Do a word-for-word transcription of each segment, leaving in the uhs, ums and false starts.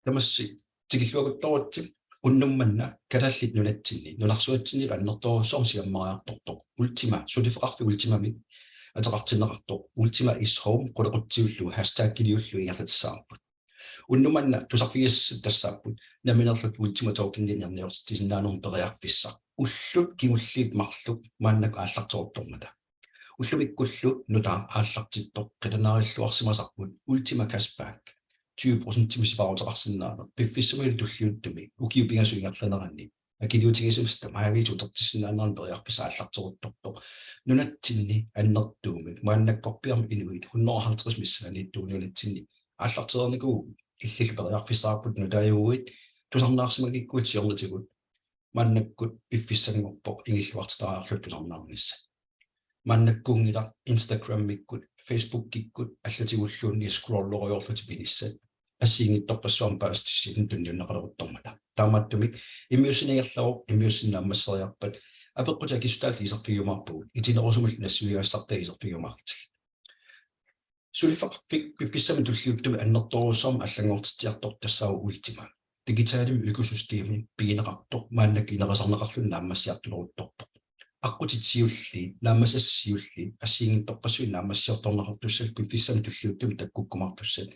Tamassi tikilluakuttooritsi. Unnuk manna Kalaallit Nunatsinni nunarsuatsinni annertoorujussuarmik siammariartortoq Ultima, suliffeqarfik Ultimamik ateqartinneqartoq Ultima is Home qulequtsiullu hashtagiliullu ingerlatissavarput. Unnuk manna tusarfigisassat tassaapput nammineerluta Ultima Tokeninik erniortitsisinnaanermut periarfissaq. Ullut kingulliit marluk maannakkut aallarteruttormata. Ullumikkullu nutaaq aallartittoq qilanaarilluarsimasarput Ultima Cashback tyve procentimik sipaaruteqarsinnaaneq piffissamilu tulliuttumi ukiut pingasut ingerlaneranni akiliutigisimasat tamaaviisa utertissinnaanerannut periarfissaq aallarteruttortoq. Nunatsinni annertuumik maannakkorpiaq inuit hundrede og halvtreds missaanniittuunik nunatsinni aallartereernikuuvugut. Illillu periarfissaqarputit nutaajuguit tusarnaarsimagikkuit siornatigut maannakkut piffissanngorpoq ingilluartitariarlutit tusarnaarnissat. Maannakkuunngilaq Instagrammikkut, Facebookikkut allatigulluunniit scrolleriarlutit pinissat assigiinngitsorpassuarnik paasissutissinnut tunniunneqaleruttormata. Taamaattumik immiussineq ingerlavoq, immiussineq naammasseriarpat apeqqutit akissutaallu iserfigiumaarpagut, itinerusumillu nassuiassartai iserfigiumaartigit. Suliffeqarfik piffissami tulliuttumi annertoorujussuarmik allanngortitsiartortoq tassaavoq Ultima. Digitalimik økosystemi pigineqartoq maannakkut inerisarneqarluni naammassiartuleruttorpoq. Aqqutit siulliit, naammassassat siulliit assigiinngitsorpassuit naammassiortorneqartussallu piffissami tulliuttumi takkukkumaartussat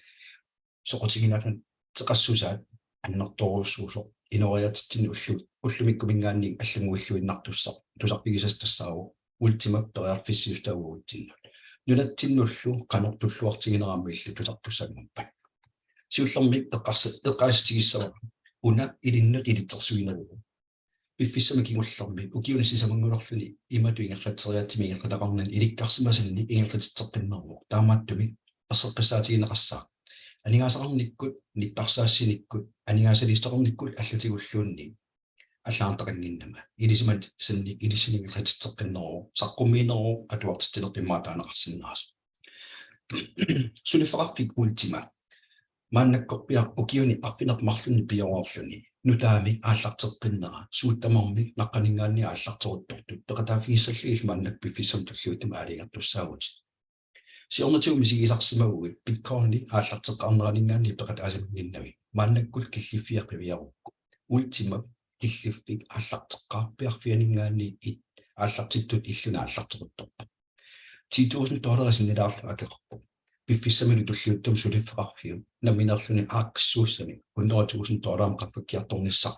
soqutiginaataqassusaat annertoorujussuusoq inooriaatsitsinni ullu-, ullumikkumiingaanniit allannguilluinnartussaq tusarfigisassat tassaavoq Ultimap periarfissiissutaavugut uatsinnut. Nunatsinnullu qanoq tulluartigineraat aamma illit tusartussanngorpat. Siullermik eqqars-, eqqaasitsissutigissavara una ilinnut ilitsersuineruvoq. Piffissami kingullermi ukiuni sisamanngulerluni imatut ingerlatseriaatsimik ingerlataqarnani ilikkarsimasannik ingerlatitseqqinneruvoq. Taamaattumik erseqqissaatigineqassaaq aningaasaqarnikkut, nittarsaassinikkut, aningaasaliisoqarnikkut allatigulluunniit allagartaqannginnama. Ilisimasannik ilissinnut ingerlatitseqqinneruvoq, saqqummiineruvoq atuartitsinerput immaqa taaneqarsinnaasoq. Suliffeqarfik Ultima maannakkorpiaq ukiuni arfineq-marlunni pioreerluni nutaamik aallarteqqinnera suut tamarmik naqqaniingaanniit aallarteruttortut peqataaffigissallugillu maannakkut piffissami tulliuttumi aalajangertussaavugut. Siornatigut misigisarsimaguit Bitcoini aallarteqqaarneraniingaanniit peqataasimanngimmat maannakkut killiffia qiviarukku. Ultima killiffik aallarteqqaarpiarfianiingaanniit aallartittut illuni aallarteruttorpoq. Ti tusind dollarit sinnilaarlugu akeqarpoq. Piffissamilu tulliuttumi suliffeqarfiup nammineerluni aaqqissuussamik hundrede tusind dollarimut qaffakkiartornissaq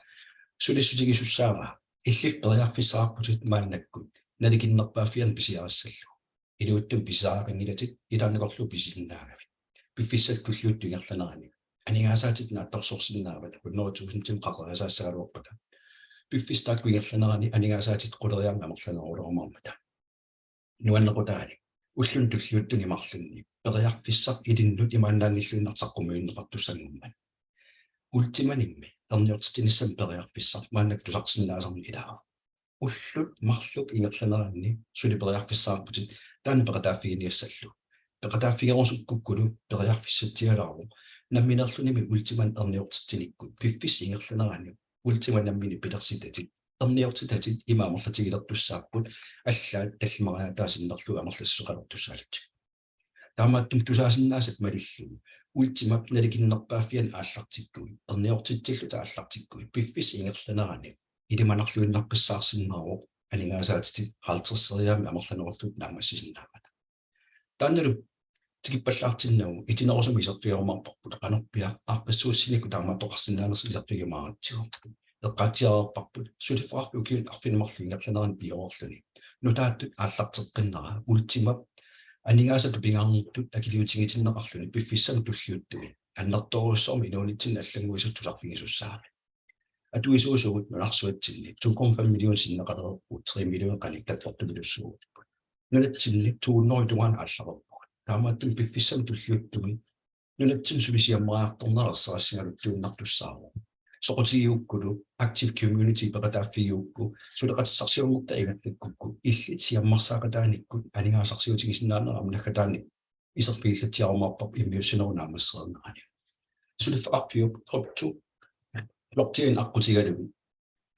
sulissutigisussaavaa. Illit periarfissaqarputit maannakkut nalikinnerpaaffiani pisiarissallugu. Iluuttumi pisisaqanngilatit, ilaannakorlugu pisisinnaagavit. Piffissami tulliuttumi ingerlanerani aningaasaatitit naatsorsorsinnaavat hundrede tusindimik qaqeriasaassagaluarpata. Piffissami taakku ingerlanerani aningaasaatitit quleriaammik amerlanerulerumaarmata. Nuannequtaani ulluni tulliuttuni marlunni periarfissaq ilinnut imaannaanngilluinnartoq saqqummiunneqartussanngormat. Ultimanimmi erniortitsinissamut periarfissaq maannakkut tusarsinnaasannik ilaavoq. Ullut marluk ingerlaneranni suli periarfissaqarputit taanna peqataaffiginiassallugu. Peqataaffigerusukkukkulu periarfissatsialaavoq nammineerlunimi Ultimanik erniortitsinikkut piffissap ingerlanerani Ultima nammineq pilersitatit erniortitatit ima amerlatigilertussaapput, allaat tallimariaataa sinnerlugu amerlassuseqalertussaallutik. Taamaattumik tusaasinnaasat malillugu Ultimap nalikinnerpaaffiani aallartikkuit, erniortitsillutit aallartikkuit, piffissap ingerlanerani ilimanarluinnarpassaarsinnaavoq aningaasaatitit halvtredseriaammik amerlanerullutik naammassisinnaammata. Taannalu tikippallaartinnagu itinerusumik iserfigiumaarparput qanorpiaq aaqqissuussinikkut taamaattoqarsinnaanersoq iserfigiumaaratsigu. Eqqaatsiareerparput suliffeqarfik ukiuni arfineq-marluk ingerlanerani pioreerluni nutaatut aallarteqqinnera Ultimap aningaasatut pingaarnertut akiliutigitinneqarluni piffissami tulliuttumi annertoorujussuarmik inuunitsinni allannguisut tusarfigisussaammat. Atuisuusugut nunarsuatsinni to komma fem million sinneqalereerput, tre million qanittattortupilussuugut. Nunatsinni to hundrede tungaanut aallarerpugut. Taamaattumik piffissami tulliuttumi nunatsinni suli siammariartornera ersarissigaluttuinnartussaavoq. Soqutigigukkulu active community peqataaffigigukku suleqatissarsiornertaa ingerlakkukku illit siammarsaaqataanikkut aningaasarsiutigisinnaaneq aamma naggataani iserfigillatsiarumaarparput immiussinerup naammassereernerani. Suliffeqarfiup krypto blockchain aqqutigalugu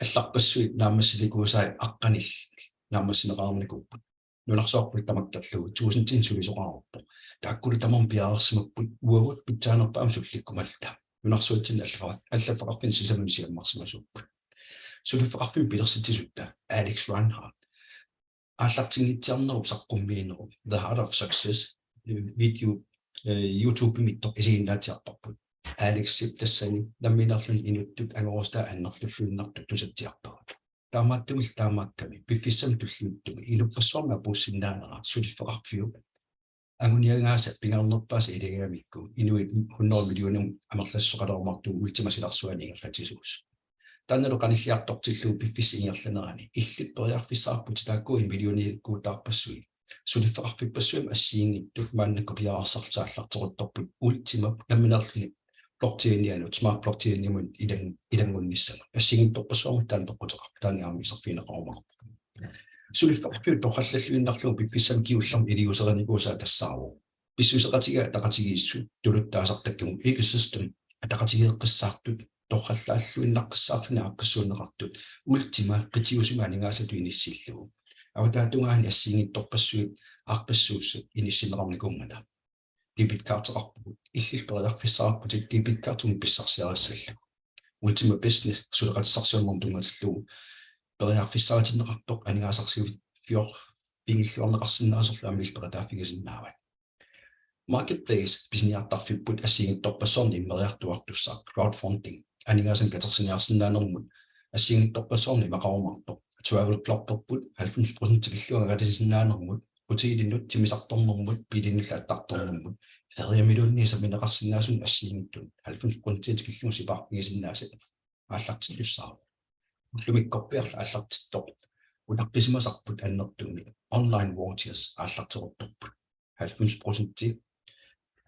allarpassuit naammassinikuusai aqqanillit naammassineqarnikuupput. Nunarsuarput tamakkerlugu tusindinik sulisoqareerpoq. Taakkulu tamarmik piareersimapput uagut pitsaanerpaamik sullikkumalluta. nunarsuatsinni allaffeqar-, allaffeqarfinni sisamani siammarsimasuupput. Suliffeqarfimmik pilersitsisutta Alex Reinhardt aallartinngitsiarnerup saqqummiinerup The Heart of Success video, eh, YouTube-imiittoq isiginnaatsiarparput. Alexip tassani nammineerluni inuttut angorusutai annerluinnartut tusatsiarpagut. Taamaattumillu taamaakkami piffissami tulliuttumi inuppassuarnut apuussinnaanera suliffeqarfiup anguniagaasa pingaarnerpaasa ilagigamikku inuit hundrede millioner amerlassuseqalermartu Ultima silarsuani ingerlatsisuusoq. Taannalu qanilliartortillugu piffissap ingerlanerani illit periarfissaqarputit taakku en millionilikkuutaarpassuit suliffeqarfippassuit assigiinngitsut maannakkut piareersarlutik aallarteruttorput Ultimap nammineerluni blockchainianut, Smart Blockchainimut ilan-, ilanngunnissamut. Assigiinngitsorpassuarnik taanna peqquteqarpoq, taanna aamma iserfigineqarumaarpoq. Suliffeqarfiup torrallalluinnarlugu piffissami kingullermi iliuuserinikuusaa tassaavoq pissuseqatigiit ataqatigiissut tuluttut taasartakkagut, ecosystem ataqatigeeqqissaartut torrallaalluinnaqqissaarluni aaqqissuunneqartut Ultima qitiusumik aningaasatut inissillugu. Avataatungaani assigiinngitsorpassuit aaqqissuussat inissinneqarnikuummata. Debit cardeqarpugut, illit periarfissaqarputit debit cardimik pissarsiarissallugu. Ultima Business suleqatissarsiornermut tunngatillugu periarfissaritinneqartoq aningaasarsiiffigilluarneqarsinnaasorlu aamma illit peqataaffigisinnaavat. Marketplace pisiniartarfipput assigiinngitsorpassuarnik immeriartuaartussaq, crowdfunding, aningaasanik katersiniarsinnaanermut assigiinngitsorpassuarnik imaqarumaartoq. Travel clubberput halvfems procent tikillugu angalasinnaanermut, hotelinut, timmisartornermut, biilinullu attartornermut, feriamiluunniit sammineqarsinnaasunut assigiinngitsunut halvfems procent tikillugu sipaarfigisinnaasat aallartittussaavoq. Ullumikkorpiarlu aallartittoq utaqqisimasarput annertuumik, online vouchers aallarteruttorput. Halvfems procent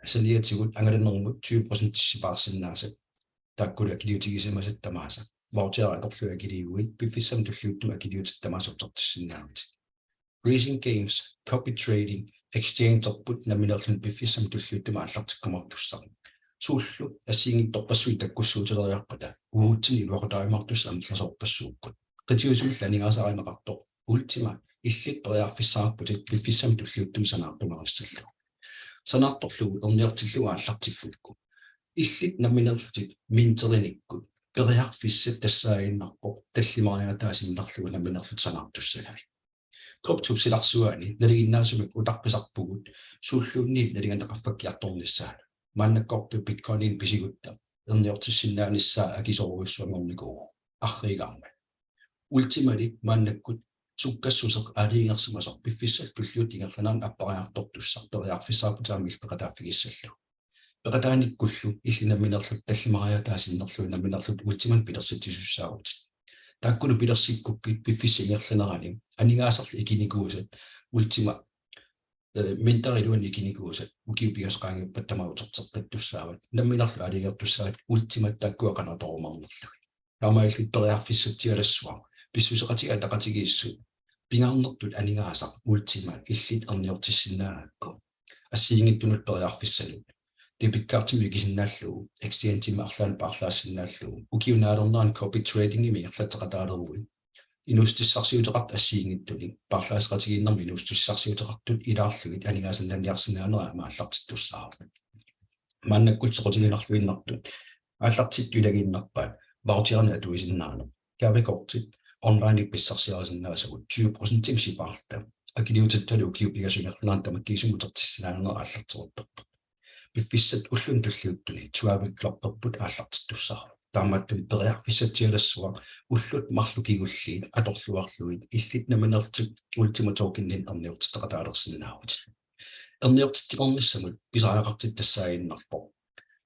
saniatigut angalanermut tyve procent sipaarsinnaasat. Taakkulu akiliutigisimasat tamaasa. Voucherit atorlugit akiliiguit piffissami tulliuttumi akiliutit tamaasa utertissinnaavatit. Freezing games, copy trading, exchangerput nammineerluni piffissami tulliuttumi aallartikkumaartussaq. Suullu assigiinngitsorpassuit takkussuutileriarpata uatsinnut iluaqutaajumaartussat amerlasoorpassuupput. Qitiusumillu aningaasarineqartoq Ultima illit periarfissaqarputit piffissami tulliuttumi sanaartumarissallugu. Sanaartorlugu erniortillugu aallartikkukku, illit nammineerlutit minterinikkut periarfissat tassaaginnarpoq tallimariaataa sinnerlugu nammineerlutit sanaartussagamik. Kryptop silarsuani nalinginnaasumik utaqqisarpugut suulluunniit nalinganik qaffakkiartornissaanut. Maannakkorpiaq Bitcoininik pisigutta erniortissinnaanissaa akisoorujussuanngornikuuvoq arriigaarmat. Ultimali maannakkut sukkassuseq aalajangersimasoq piffissap tulliuttup ingerlanerani appariartortussaq periarfissaqarputit aamma illit peqataaffigissallugu. Peqataanikkullu illit nammineerlutit tallimariaataa sinnerlugu nammineerlutit Ultimanik pilersitsisussaavutit. Taakkulu pilersikkukkit piffissap ingerlanerani aningaasarli ikinikuusat Ultima, eh, minterit iluanni ikinikuusat ukiut pingasut qaangiuppata tamaasa uterteqqittussaavat. Nammineerlutit aalajangertussaavat Ultimat taakkua qanoq atorumaarnerlugit. Taamaalillutit periarfissatsialassuaq pissuseqatigiit ataqatigiissut pingaarnertut aningaasaq Ultima illit erniortissinnaagakku, assigiinngitsunut periarfissanut debit cardimik ikisinnaallugu, exchangemik arlaannik paarlaassinnaallugu, ukiup naalernerani copy tradingimik ingerlatseqataaleruit, inuussutissarsiuteqartut assigiinngitsunik, paarlaasseqatigiinnermik inuussutissarsiuteqartut ilaarlugit aningaasannanniarsinnaanera aamma aallartittussaavoq. Maannakkut soqutiginarluinnartut aallartittut ilagiinnarpaat voucherinik atuisinnaaneq. Gavekortit onlinemi pissarsiarisinnaasagut tyve procentimik sipaarluta. Akiliutittalu ukiut pingasut ingerlaneranni tamakkiisumik utertissinnaanera aallarteruttorpoq. Piffissap ulluni tulliuttuni travel clubberput aallartittussaavoq. Taamaattumik periarfissatsialassuaq ullut marluk kingulliit atorluarlugit illit nammineerlutit Ultima Tokeninik erniortitseqataalersinnaavutit. Erniortitsilernissamut pisariaqartitat tassaaginnarpoq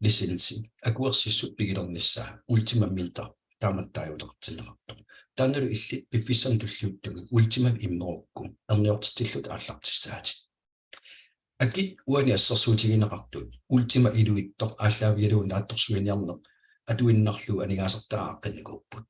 licensi, akuersissut pigilernissaa, Ultima Minter, taamatut taaguuteqartinneqartoq. Taannalu illit piffissami tulliuttumi Ultimamik immerukku erniortitsillutit aallartissaatit. Akit uani assersuutigineqartut Ultima iluitsoq aallaavigalugu naatsorsuiniarneq atuinnarlugu aningaasartaa aaqqinnikuupput.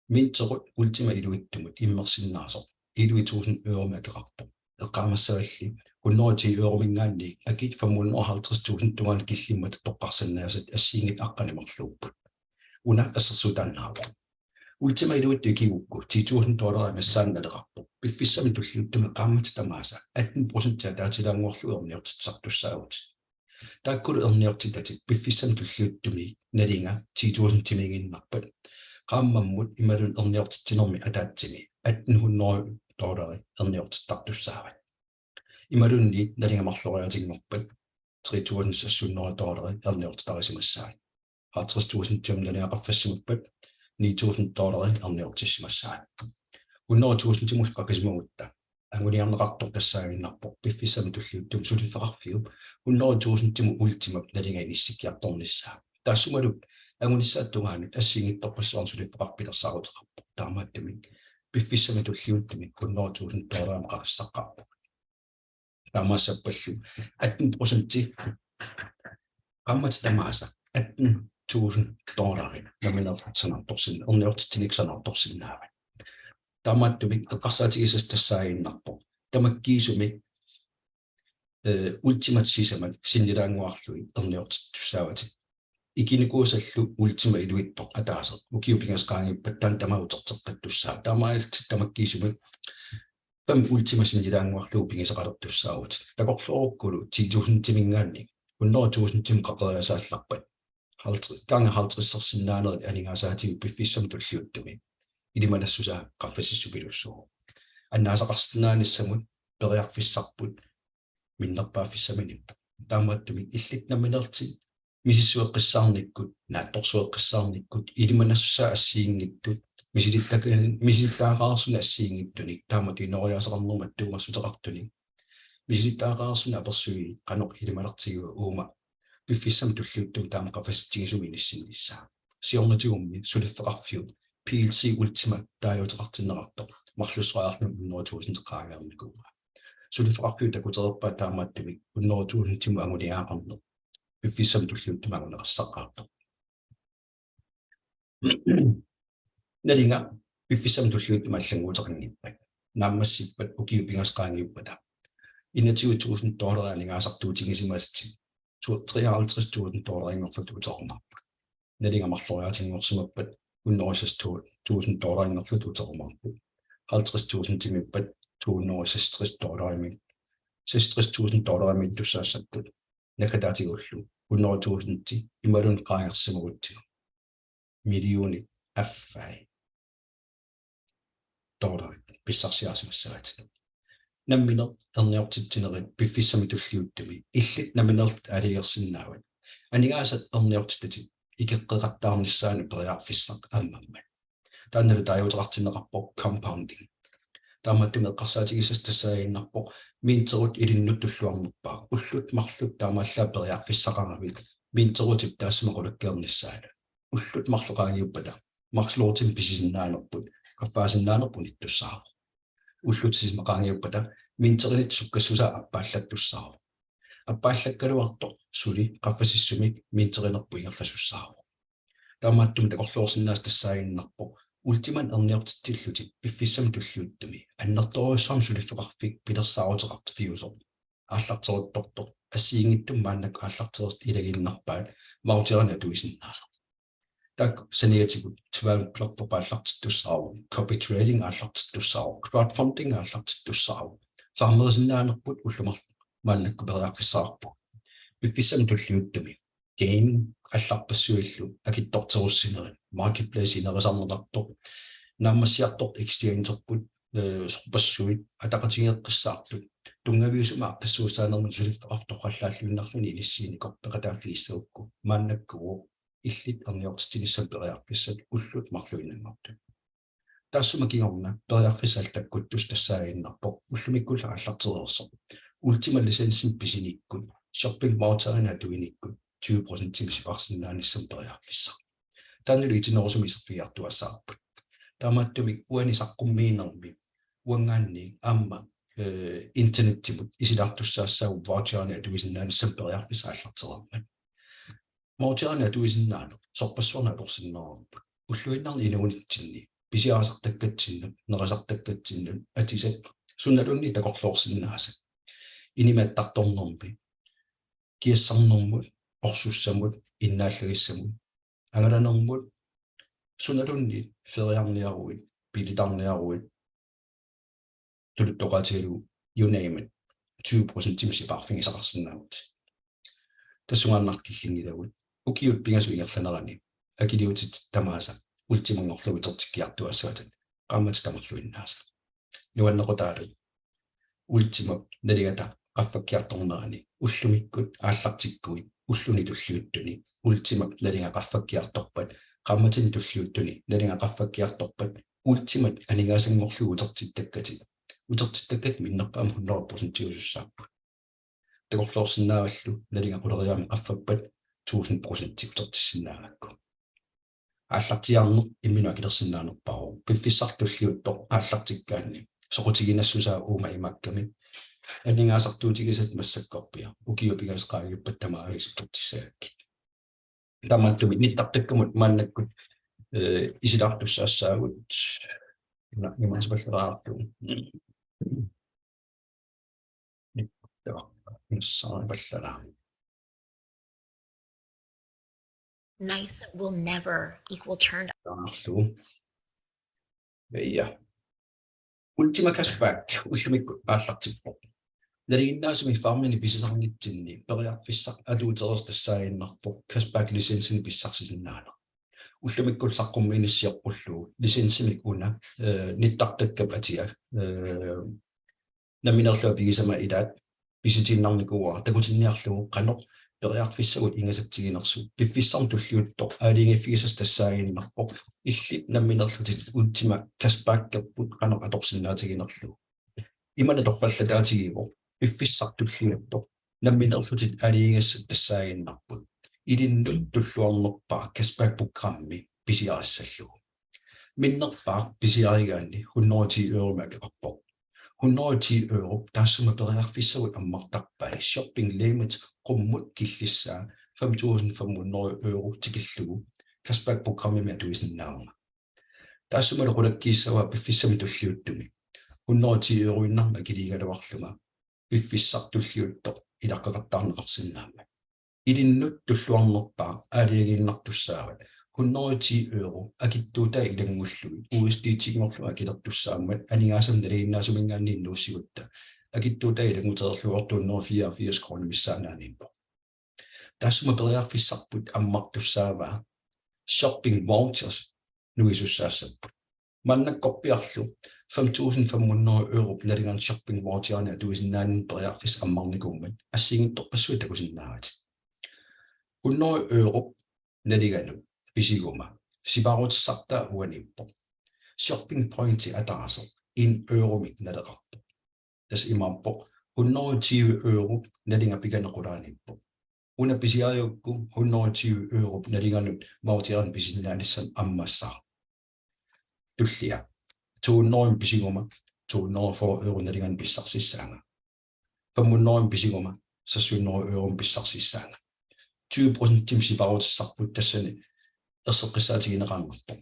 Minterut Ultima iluitsumut immersinnaasoq elleve tusind euromik akeqarpoq. Eqqaamassavalli hundrede ti euromiingaanniit akit femhundrede og halvtreds tusind tungaanut killimmata toqqarsinnaasat assigiinngitsut aqqaneq-marluupput. Una assersuutaannaavoq. Ultima iluitsoq ikigukku ti tusind dollarit missaanni naleqarpoq. Piffissami tulliuttumi qaammatit tamaasa atten procent ataatilaannguarlugu erniortitsisartussaavutit. Taakkulu erniortitatit piffissami tulliuttumi nalinga ti tusindimiiginnarpat. Qaammammut imaluunniit erniortitsinermi ataatsimi atten hundrede dollari erniortittartussaavat. Imaluunniit nalinga marloriaatinngorpat tre tusind seks hundrede dollari erniortitarisimassaavat. Halvtreds tusind nalinga qaffassimappat ni tusind dollari erniortissimassaavat. Hundrede tusindimut qaqisimagutta anguniarneqartoq tassaaginnarpoq piffissami tulliuttumi suliffeqarfiup hundrede tusindimut Ultimap nalinga inissikkiartornissaa. Taassumalu angunissaata tungaanut assigiinngitsorpassuarnik suliffeqarfik pilersaaruteqarpoq. Taamaattumik piffissami tulliuttumi hundrede tusind dollarimut qaqissaqqaarpoq. Taamaassappallu atten procenti qaammatit tamaasa atten tusind dollari nammineq sanaartorsin-, erniortitsineq sanaartorsinnaavat. Taamaattumik eqqarsaatigisassat tassaaginnarpoq. Tamakkiisumik, eh, Ultimat sisamat sinnilaannguarlugit erniortittussaavatit. Ikinikuusallu Ultima iluitsoq ataaseq ukiut pingasut qaangiuppata taanna tamaat uterteqqittussaavoq. Taamaalillutit tamakkiisumik fem Ultimat sinnilaannguarlugu pigisaqalertussaavutit. Takorloorukkulu ti tusindimiinngaanniit hundrede tusindimut qaqeriasaallarpat, halvtreds, gange halvtredsersinnaanerit aningaasaatigut piffissami tulliuttumi ilimanassusaa qaffasissupilussuuvoq. Annaasaqarsinnaanissamut periarfissarput minnerpaaffissaminiippoq. Taamaattumik illit nammineerlutit misissueqqissaarnikkut, naatsorsueqqissaarnikkut, ilimanassusaa assigiinngitsut, misilittakan-, misilittagaqarsunik assigiinngitsunik, taamatut inooriaaseqarnermut attuumassuteqartunik, misilittagaqarsunik apersuigit qanoq ilimanartigiva uuma piffissami tulliuttumi taama qaffasitsigisumik inissinnissaa. Siornatigummi suliffeqarfiup P L C Ultima taaguuteqartinneqartoq marlussoriarluni hundrede tusind qaangereernikuuaa. Suliffeqarfiup takutereerpaa taamaattumik hundrede tusindimut anguniagaqarneq piffissami tulliuttumi anguneqassaqqaartoq. Nalinga piffissami tulliuttumi allannguuteqanngippat, naammassippat ukiut pingasut qaangiuppata enogtyve tusind dollari aningaasartuutigisimasatit tu-, treoghalvtreds tusind dollarinngorlutit uterumaarput. Nalinga marloriaatinngorsimappat hundrede og seks tusind dollarinngorlutit uterumaarput. Halvtreds tusindimiippat to hundrede og seksogtres dollarimik, seksogtres tusind dollarimiittussaassapput. Nakataatigullu hundrede tusindit imaluunniit qaangersimagutsigu millionit affai dollarit pissarsiarisimassavatit. Nammineq erniortitsinerit piffissami tulliuttumi illit nammineerlutit aalajangersinnaavat. Aningaasat erniortitatit ikeqqeqattaarnissaanut periarfissaq ammammat. Taannalu taaguuteqartinneqarpoq compounding. Taamaattumik eqqarsaatigisassat tassaaginnarpoq minterit ilinnut tulluarnerpaaq. Ullut marluk taamaallaat periarfissaqaravit minteritip taassuma qulakkeernissaanut. Ullut marluk qaangiuppata Max Loadimik pisisinnaanerput, qaffaasinnaanerput unittussaavoq. Ullut sisamat qaangiuppata minterinik sukkassusaa appaallattussaavoq. Appaallakkaluartoq suli qaffasissumik minterinerput ingerlasussaavoq. Taamaattumik takorloorsinnaasat tassaaginnarpoq Ultimanik erniortitsillutit piffissami tulliuttumi annertoorujussuarmik suliffeqarfik pilersaaruteqarfiusoq aallarteruttortoq assigiinngitsumik maannakkut aallartereersoq ilagiinnarpaat voucherinik atuisinnaasoq. Taakku saniatigut twelve club aallartittussaavoq, copy trading aallartittussaavoq, crowdfunding aallartittussaavoq. Farmerisinnaanerput ullut marluk maannakkut periarfissaqarpugut. Piffissami tulliuttumi gaming allarpassuillu akitsorterussinerit, marketplace inerisarneqartoq, naammassiartortut exchangerput, eh, sorpassuit ataqatigeeqqissaartut, tunngaviusumik aaqqissuussaanermini suliffeqarfik torrallaalluinnarluni inissiinikortoq peqataaffigissagukku maannakkuuvoq illit erniortitsinissamut periarfissat ullut marluinnanngortut. Taassuma kingorna periarfissat takkuttussat tassaaginnarpoq ullumikkullu aallartereersoq. Ultima licensimik pisinikkut, shopping voucherinik atuinikkut tyve procentimik sipaarsinnaanissamut periarfissaq. Taannalu itinerusumik iserfigiartuaassavarput. Taamaattumik uani saqqummiinermi uanngaanniit aamma, eh, internettimut isilaartussaassaagut voucherinik atuisinnaanissamut periarfissaq aallartereermat. Voucherinik atuisinnaaneq sorpassuarnik atorsinnaavarput. Ulluinnarni inuunitsinni pisiarisartakkatsinnut, nerisartakkatsinnut, atisat sunaluunniit takorloorsinnaasat. Inimi attartornermi, kiassarnermut, orsussamut, innaallagissamut, angalanermut, sunaluunniit feriarniaruit, biilitaarniaruit, tuluttoqaatigalugu, you name it, tyve procentimik sipaarfigisaqarsinnaavutit. tassungaannaq killinngilagut. Ukiut pingasut ingerlaneranni akiliutitit tamaasa Ultimanngorlugu utertikkiartuassavatit qaammatit tamarluinnaasa. Nuannequtaalu Ultimap nalingata qaffakkiartornerani ullumikkut aallartikkuit ulluni tulliuttuni Ultimap nalinga qaffakkiartorpat, qaammatini tulliuttuni nalinga qaffakkiartorpat Ultimat aningaasanngorlugit utertittakkatit. Utertittakkatit minnerpaamik hundrede procentiusussaapput. Takorloorsinnaavallu nalinga quleriaammik qaffappat tusind procent utertissinnaagakku. Aallartiaarneq imminut akilersinnaanerpaavoq. Piffissaq tulliuttoq aallartikkaanni soqutiginassusaa uuma imaakkami aningaasartuutigisatit massakkorpiaq ukiut pingasut qaangiuppata tamaasa utertissagakkit. Taamaattumik nittartakkamut maannakkut, eh, isilaartussaassaagut. Una, imaasipallalaarlugu. Nittavaq. Nassaaripallalaaq. Nice will never equal turn. Taarlugu. Ja. Ultima Cashback ullumikkut aallartippoq. Nalinginnaasumik farmini pisisarnitsinni periarfissaq atuutereersoq tassaaginnarpoq cashback licensinik pissarsisinnaaneq. Ullumikkut saqqummiinissioqqullugu licensimik una, eh, nittartakkap atia, eh, nammineerlunga pigisama ilaat pisitiinnarnikuuara takutinniarlugu qanoq periarfissagut ingasatsiginersut. Piffissami tulliuttumi aalajangiiffigisassat tassaaginnarpoq illit nammineerlutit Ultima Cashbackerput qanoq atorsinnaatiginerlugu. Imannak torrallataatigivoq: piffissaq tulliuttoq nammineerlutit aalajangigassat tassaaginnarput ilinnut tulluarnerpaaq cashback programmi pisiarissallugu. Minnerpaaq pisiarigaanni hundrede og ti euromik akeqarpoq. Hundrede og ti euro taassuma periarfissagut ammartarpai shopping limit qummut killissaa fem tusind fem hundrede euro tikillugu cashback programmimi atuisinnaaguma. Taassumalu qulakkiissavaa piffissami tulliuttumi hundrede og ti euroinnarmik akiliigaluarlunga piffissaq tulliuttoq ilaqqeqattaarneqarsinnaammat. Ilinnut tulluarnerpaaq aalajangiinnartussaavat hundrede og ti euro akitsuutai ilanngullugit U S D T-nngorlugit akilertussaammat aningaasanik nalinginnaasuminngaanniit nuussigutta akitsuutai ilanngutereerlugu to hundrede og fireogfirs kroner missaaniippoq. Taassuma periarfissarput ammartussaavaa shopping vouchers nuisussaassapput. Maannakkorpiarlu fem tusind fem hundrede europ nalinganik shopping voucherinik atuisinnaanini periarfissaq ammarnikuummat assigiinngitsorpassuit takusinnaavatit. Hundrede europ nalinganut pisiguma sipaarutissartaa uaniippoq. Shopping pointi ataaseq en euromik naleqarpoq. Tassa imaappoq hundrede og tyve europ nalinga piganeq qulaaniippoq. Una pisiarigukku hundrede og tyve europ nalinganut voucherinik pisisinnaanissamut ammassaaq. Tullia. To hundrede pisiguma to hundrede og fyrre euro nalinganik pissarsissaanga. Fem hundrede pisiguma seks hundrede euro pissarsissaanga. Tyve procentimik sipaarutissarput tassani erseqqissaatigineqaannarpoq.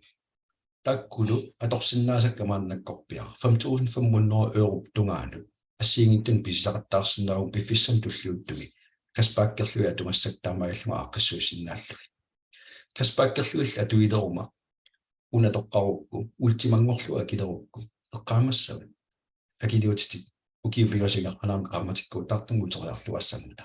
Taakkulu atorsinnaasakka maannakkorpiaq fem tusind fem hundrede europ tungaanut assigiinngitsunik pisisaqattaarsinnaavugut piffissami tulliuttumi cashbackerlugit atugassat taamaalillugit aaqqissuussinnaallugit. Cashbackerlugillu atuileruma una toqqarukku Ultimanngorlugu akilerukku eqqaamassavat akiliutitit ukiut pingasut ingerlaneranni qaammatikkuutaartumik uteriartuaassammata.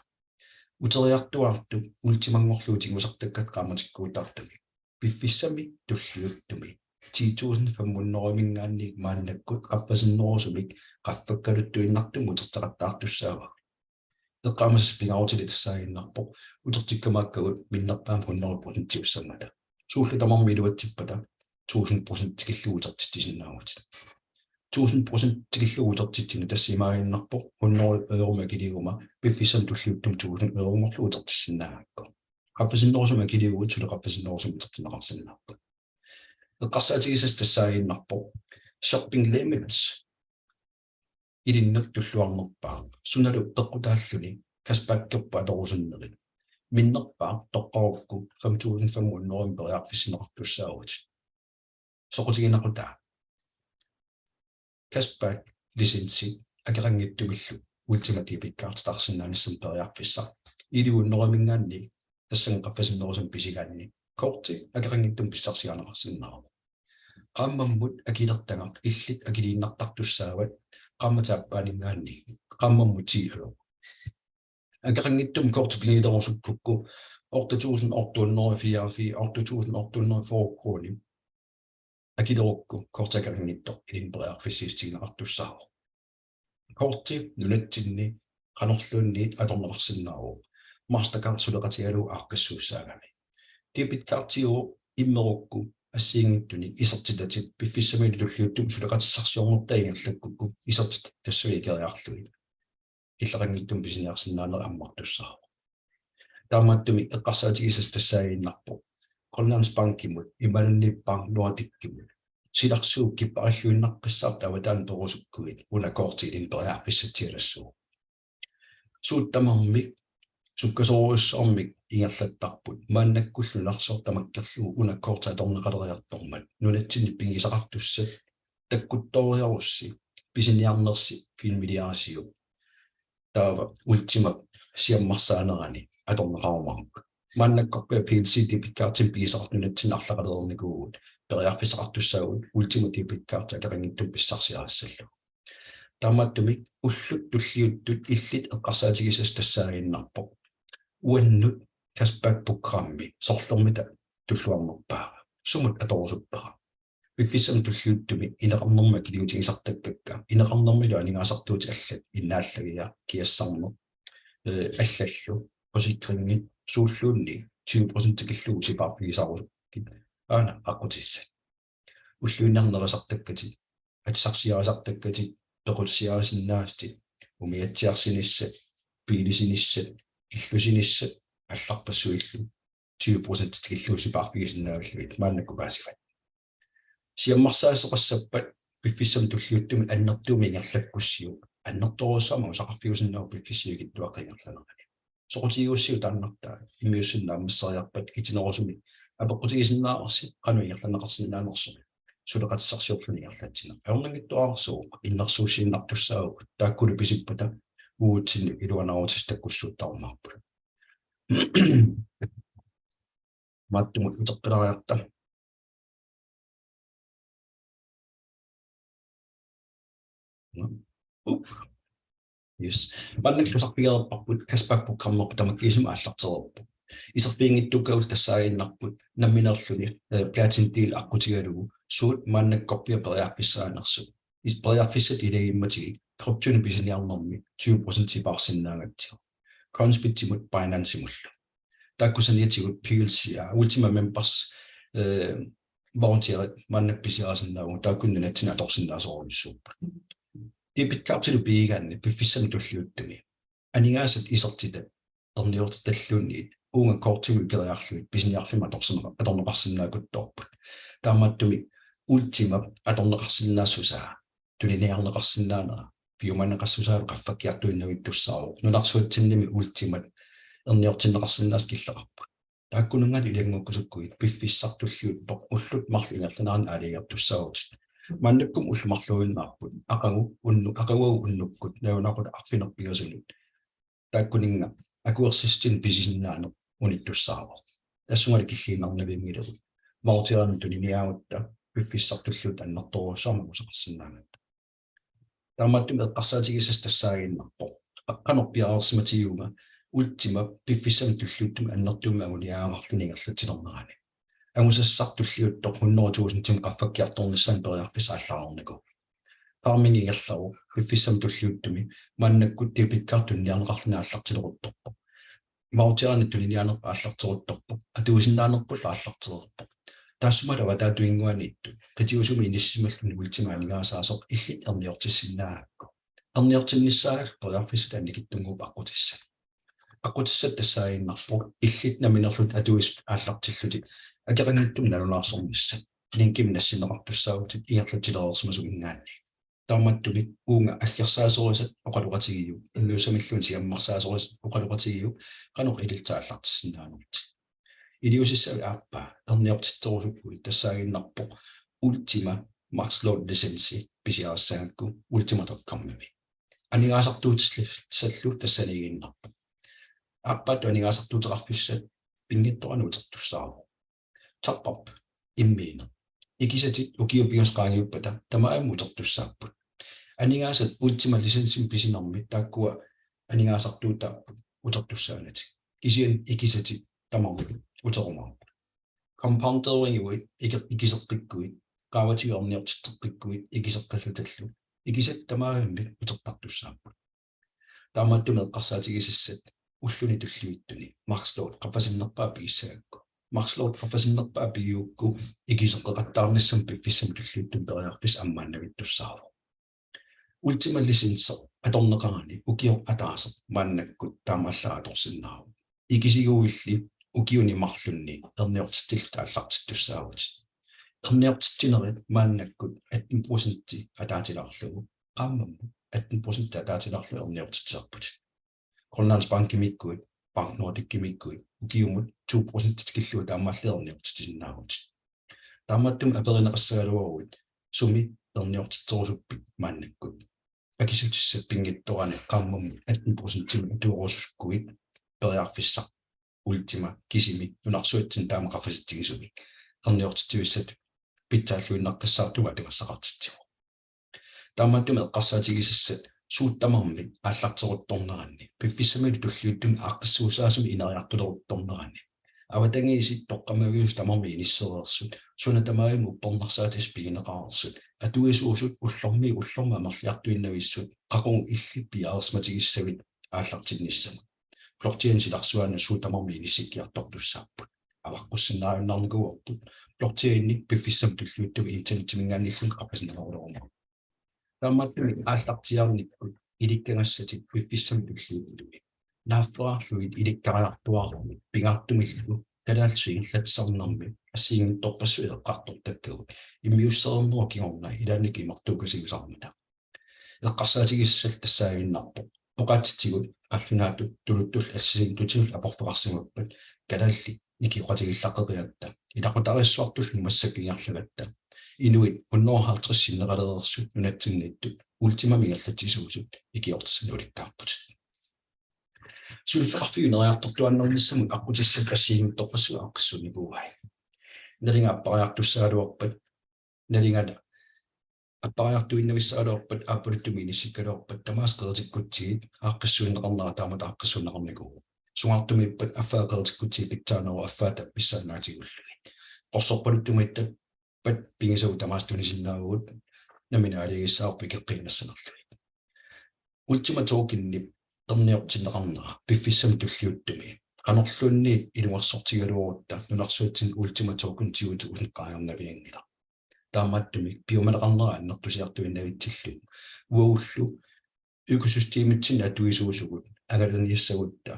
Uteriartuaartut Ultimanngorlugit tigusartakkatit qaammatikkuutaartumik piffissami tulliuttumi ti tusind fem hundrede-minngaanniit maannakkut qaffasinnerusumik qaffakkaluttuinnartumik uterteqattaartussaavagut. Eqqaamasassaq pingaarutilik tassaaginnarpoq utertikkumaakkagut minnerpaamik hundrede procentiussammata. Suullu tamarmik iluatsippata tusind procent tikillugu utertitsisinnaavutit. Tusind procent tikillugu utertitsineq tassa imaaginnarpoq hundrede euromik akiliiguma piffissami tulliuttumi tusind euronngorlugu utertissinnaagakku. Qaffasinnerusumik akiliiguit suli qaffasinnerusumik utertinneqarsinnaapput. Eqqarsaatigisassaq tassaaginnarpoq shopping limits ilinnut tulluarnerpaaq sunalu peqqutaalluni cashbackerput atorusunnerit. Minnerpaaq toqqarukku fem tusind fem hundrede periarfissinneqartussaavutit. Soqutiginequtaa. Cashback licensi akeqanngitsumillu Ultima debit carditaarsinnaanissamut periarfissaq elleve hundrede-minngaanniit tassannga qaffasinnerusumik pisigaanni korti akeqanngitsumik pissarsiarineqarsinnaavoq. Qaammammut akilertagaq illit akiliinnartartussaavat qaammatip aappaaninngaanniit qaammammut ti euro. Akeqanngitsumik korti pinilerusukkukku otte tusind otte hundrede og fireogfyrre, otte tusind otte hundrede og fyrre kroner akilerukku korti akeqanngitsoq ilinnut periarfissiissutigineqartussaavoq. Korti nunatsinni qanorluunniit atorneqarsinnaavoq Mastercard suleqatigalugu aaqqissuussaagami. Debitkortiuvoq immerukku assigiinngitsunik isertitatit piffissamilu tulliuttumi suleqatissarsiornertaa ingerlakkukku isertitatit tassunga ikeriarlugit killeqanngitsumik pisiniarsinnaaneq ammartussaavoq. Taamaattumik eqqarsaatigisassat tassaaginnarpoq Grønlandsbankimut imaluunniit BankNordikimut silarsuup kipparilluinnartussaq avataani perusukkuit una korti ilinnut periarfissatsialassuuvoq. Suut tamarmik sukkasoorujussuarmik ingerlattarput, maannakkullu nunarsuaq tamakkerlugu una korti atorneqaleriartormat nunatsinni pigisaqartussat takkuttooriarussi pisiniarnersi filmiliarisiuk. Taava Ultima siammarsaanerani atorneqarumaarput. Maannakkorpiaq PLC debitkortimik pigisaqartut nunatsinni arlaqalereernikuuvugut, periarfissaqartussaavugut Ultima debitkorti akeqanngitsumik pissarsiarissallugu. Taamaattumik ullut tulliuttut illit eqqarsaatigisassat tassaaginnarpoq uannut cashback programmi sorlermita tulluarnerpaava, sumut atorusuppara. Piffissami tulliuttumi ineqarnermut akiliutigisartakkakka, ineqarnermilu aningaasartuutit allat innaallagiaq, kiassarneq, eh, allallu, forsikringit suulluunniit tyve procent tikillugu sipaarfigisarusukkit aana aqqutissat. Ulluinnarni nerisartakkatit, atisarsiarisartakkatit, pequtissiarisinnaasatit, umiatsiarsinissat, biilisinissat, illusinissat allarpassuillu tyve procent tikillugu sipaarfigisinnaavillugit maannakkut paasivat. Siammarsaasoqassappat piffissami tulliuttumi annertuumik ingerlakkussiuk, annertoorujussuarmik angusaqarfiusinnaavoq piffissap sivikitsuaqqap ingerlanerani. Soqutigigussiuk taannartaa immiussineq naammasseriarpat itinerusumik apeqqutigisinnaavarsi qanoq ingerlanneqarsinnaanersoq suleqatissarsiorluni ingerlatsineq. Ajornanngitsuararsuuvoq, innersuussiinnartussaavugut, taakkulu pisippata uagutsinnut iluanaarutissat takkussuuttarumaarput. Maattumut uteqqilaariarta. Yes. Maannakkut tusarfigereerparput cashback programmerput tamakkiisumik aallartereerpoq. Iserfiginngitsuukkavut tassaaginnarput nammineerluni, eh, Platin Deal aqqutigalugu suut maannakkorpiaq periarfissaanersut. Is-, periarfissat ilagimmatigut kryptonik pisiniarnermi tyve procent sipaarsinnaagatsigu. Coinsbitimut Binancemullu. Taakku saniatigut PLC, aa, Ultima Members, eh, voucherit maannakkut pisiarisinnaavugut, taakku nunatsinni atorsinnaasorujussuupput. Debitkortilu pigigaanni piffissami tulliuttumi aningaasat isertitat erniortitalluunniit uunga kortimut ikeriarlugit pisiniarfimmi atorsinnera-, atorneqarsinnaakuttoorput. Taamaattumik Ultimap atorneqarsinnaassusaa tuniniarneqarsinnaanera piumaneqassusaalu qaffakkiartuinnavittussaavoq. Nunarsuatsinnimi Ultimat erniortinneqarsinnaasut killeqarput. Taakkununnga ilanngukkusukkuit piffissaq tulliuttoq ullut marluk ingerlaneranni aalajangertussaavutit. Maannakkut ullut marluinnaapput. Aqagu unnu-, aqaguagu unnukkut, nalunaaqutaq arfineq-pingasunut. Taakkuninnga akuersissutinik pisisinnaaneq unittussaavoq. Tassungali killiinnarnavianngilagut. Voucherinik tuniniaagutta piffissaq tulliuttoq annertoorujussuarmik angusaqarsinnaagatta. Taamaattumik eqqarsaatigisassat tassaaginnarpoq: Qanoq piareersimatigivunga Ultima piffissami tulliuttumi annertuumik anguniagaqarluni ingerlatsilernerani? Angusassaq tulliuttoq hundrede tusindimut qaffakkiartornissaanut periarfissaq aallarnikuuvoq. Farming ingerlavoq piffissami tulliuttumi maannakkut debitkorti tuniniarneqarluni aallartileruttorpoq. Voucherinik tuniniaanerput aallarteruttorpoq. Atuisinnaanerpullu aallartereerpoq. Taassumalu avataatinnguaniittut qitiusumik inissisimalluni Ultima aningaasaasoq illit erniortissinnaagakku. Erniortinnissaanut periarfissat annikitsunnguupput aqqutissat. Aqqutissat tassaaginnarpoq illit nammineerlutit atuisut aallartillutit akeqanngitsumik nalunaarsornissat. Linkimik nassinneqartussaavutit ingerlatsilereersimasuminngaanniit. Taamaattumik uunga aggersaasorisat oqaloqatigiuk, inuussamilluunniit siammarsaasorisat oqaloqatigiuk, qanoq ilillutit aallartissinnaanerlutit. Iliuusissavit aappaa erniortitserusukkuit tassaaginnarpoq Ultima Max Load licensi pisiarissagakku ultima dot com-imi. Aningaasartuutissallu tassaniiginnarpoq. Aappaattut aningaasartuuteqarfissat pinngitsoorani utertussaavoq. Top up, immiineq. Ikisatit ukiut pingasut qaangiuppata tamarmik utertussaapput. Aningaasat Ultima licensimik pisinermi taakkua aningaasartuutaapput. utertussaanatik. Kisianni ikisatit tamarmik uterumaarput. Compounderinguit, iki-, ikiseqqikkuit, qaavatigut erniortitseqqikkuit ikiseqqillutillu, ikisatit tamarmik utertartussaapput. Taamaattumik eqqarsaatigisassat ulluni tulliuttuni Max Load qaffasinnerpaaq pigissagakku. Max Load qaffasinnerpaaq pigigukku ikiseqqeqattaarnissamut piffissami tulliuttumi periarfissaq ammaannavittussaavoq. Ultima licensi atorneqarani ukioq ataaseq maannakkut taamaallaat atorsinnaavoq. Ikisiguilli ukiuni marlunni erniortitsillutit aallartittussaavutit. Erniortitsinerit maannakkut atten procenti ataatilaarlugu, qaammammut atten procenti ataatilaarlugu erniortitsisarputit. Grønlandsbankimiikkuit, BankNordikimiikkuit, ukiumut to procent tikillugu taamaallaat erniortitsisinnaavutit. Taamaattumik aperineqassagaluaruit sumi erniortitserusuppit maannakkut. Akisutissat pinngitsoorani qaammammut atten procentimik atuerusukkuit periarfissaq Ultima kisimi nunarsuatsinni taama qaffasitsigisumik erniortitsivissatut pitsaalluinnaqqissaartumik atugassaqartitsivoq. Taamaattumik eqqarsaatigisassat suut tamarmik aallarteruttorneranni, piffissamilu tulliuttumi aaqqissuussaasumik ineriartuleruttorneranni, avatangiisit toqqammaviusut tamarmik inissereersut, suna tamarmi uppernarsaatit pigineqareersut, atuisuusut ullormiit ullormut amerliartuinnavissut, qaqugu illit piareersimatigissavit aallartinnissamut. Blockchainip silarsuani suut tamarmik inissikkiartortussaapput. Avaqqussinnaajunnaarnikuuarput. Blockchaini piffissami tulliuttumi internettiminngaanniilluni qaffasinnerulerumaarpoq. Taamaattumik aallartiaarnikkut ilikkagassatit piffissami tulliuttumi naaffeqarlugit ilikkariartuaarlugit pingaartumillu kalaallisut ingerlatsisarnermi assigiinngitsorpassuit eqqartortakkagut immiussereernerup kingorna ilaannikkut imartuukasiusarmata. Eqqarsaatigisassat tassaaginnarpoq: oqaatsitsigut qallunaatut tuluttullu assigiinngitsutigullu aporfeqarsimappat kalaallit nikioqatigiillaqqerigatta, ilaqutariissuartullu massakkut ingerlagatta, inuit hundrede og halvtreds sinneqalereersut nunatsinniittut Ultimamik ingerlatsisuusut ikiortissanik ulikkaarputit. Suliffeqarfiup ineriartortuaannarnissamut aqqutissat assigiinngitsorpassuit aaqqissuunnikuuai. Nalinga appariartussagaluarpat, nalinga appariartuinnavissagaluarpat, aappaluttumik inissikkaluarpat, tamaasa qeritikkutsigit aaqqissuunneqarnera taamatut aaqqissuunneqarnikuuvoq. Sungaartumiippat affaa qeritikkutsigit pitsaaneruvoq affaata pissaannaatigigullugit. Qorsorpaluttumiippat pigisagut tamaasa tunisinnaavagut, nammineq aalajangissavarput ikeqqiinnassanerlugit. Ultima Tokenip erniortinneqarnera piffissami tulliuttumi qanorluunniit ilungersortigigaluarutta nunarsuatsinni Ultima Token tyve tusind qaangernavianngilaq. Taamaattumik piumaneqarnera annertusiartuinnavitsillugu uagullu økosystemitsinni atuisuusugut angalaniassagutta,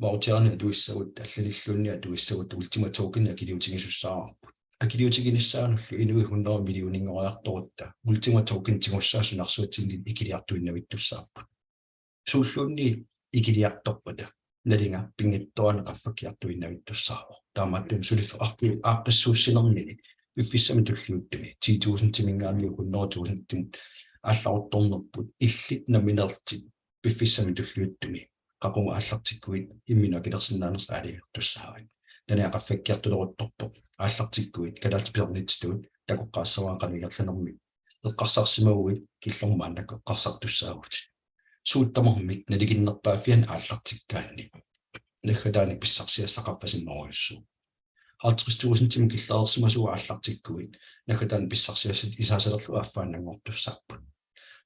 voucherinik atuissagutta, allanilluunniit atuissagutta Ultima Token akiliutigisussaavarput. Akiliutiginissaanullu inuit hundrede millioninngoriartorutta Ultima Token tigussaasut nunarsuatsinni ikiliartuinnavittussaapput. Suulluunniit ikiliartorpata nalinga pinngitsoorani qaffakkiartuinnavittussaavoq. Taamaattumik suliffeqarfiup aaqqissuussinermini piffissami tulliuttumi ti tusindiminngaanniit hundrede tusindimut aallaruttornerput illit nammineerlutit piffissami tulliuttumi qaqugu aallartikkuit imminut akilersinnaanersoq aalajangertussaavat. Taanna qaffakkiartuleruttorpoq. Aallartikkuit kalaallit pisornitsitut takoqqaassavara qanoq ingerlanermik eqqarsarsimaguit killormut maannakkut eqqarsartussaavutit. Suut tamarmik nalikinnerpaaffiani aallartikkaanni naggataani pissarsiassat qaffasinnerujussuupput. Halvtreds tusindimut killereersimasugut aallartikkuit naggataani pissarsiassat isaasalerlugu affaannanngortussaapput.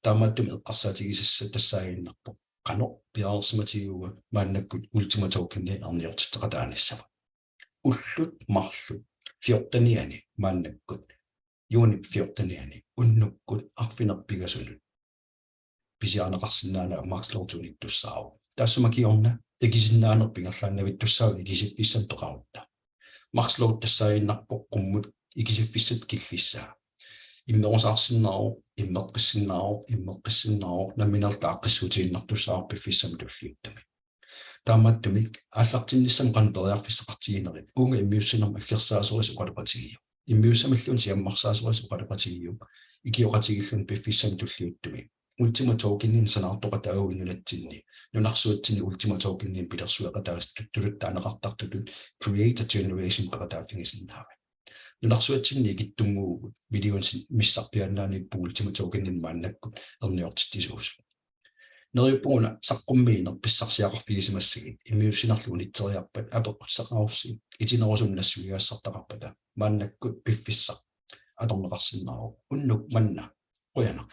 Taamaattumik eqqarsaatigisassat tassaaginnarpoq: qanoq piareersimatigivunga maannakkut Ultima Tokeni erniortitseqataanissamut? Ullut marluk fjortenianni maannakkut, juunip fjortenianni, unnukkut arfineq-pingasunut pisiarineqarsinnaanera Max Load tunittussaavoq. Taassuma kingorna ikisinnaanerput ingerlaannavittussaavoq ikisiffissanik toqarutta. Max Load tassaaginnarpoq qummut ikisiffissatut killissaa. Immerusaarsinnaavoq, immeqqissinnaavoq, immeqqissinnaavoq, nammineerlutit aaqqissuutiinnartussaavoq piffissami tulliuttumi. Taamaattumik aallartinnissamut qanoq periarfissaqartiginerit, uunga immiussinermi aggersaasorisat oqaloqatigiuk. Immiussamilluunniit siammarsaasorisat oqaloqatigiuk, ikioqatigiilluni piffissami tulliuttumi Ultima Tokeninik sanaartoqataaguit nunatsinni, nunarsuatsinni Ultima Tokeninik pilersueqataasut tuluttut taaneqartartutut Creator Generation peqataaffigisinnaavat. Nunarsuatsinni ikittunnguuvugut millionit missarpiaannaaniipput Ultima Tokeninik maannakkut erniortitsisuusut. Neriuppunga una saqqummiineq pissarsiaqarfigisimassagit, immiussinerlu unitseriarpat apeqqutissaqarussi itinerusumik nassuiaassartaqarpata, maannakkut piffissaq atorneqarsinnaavoq. Unnuk manna qujanaq.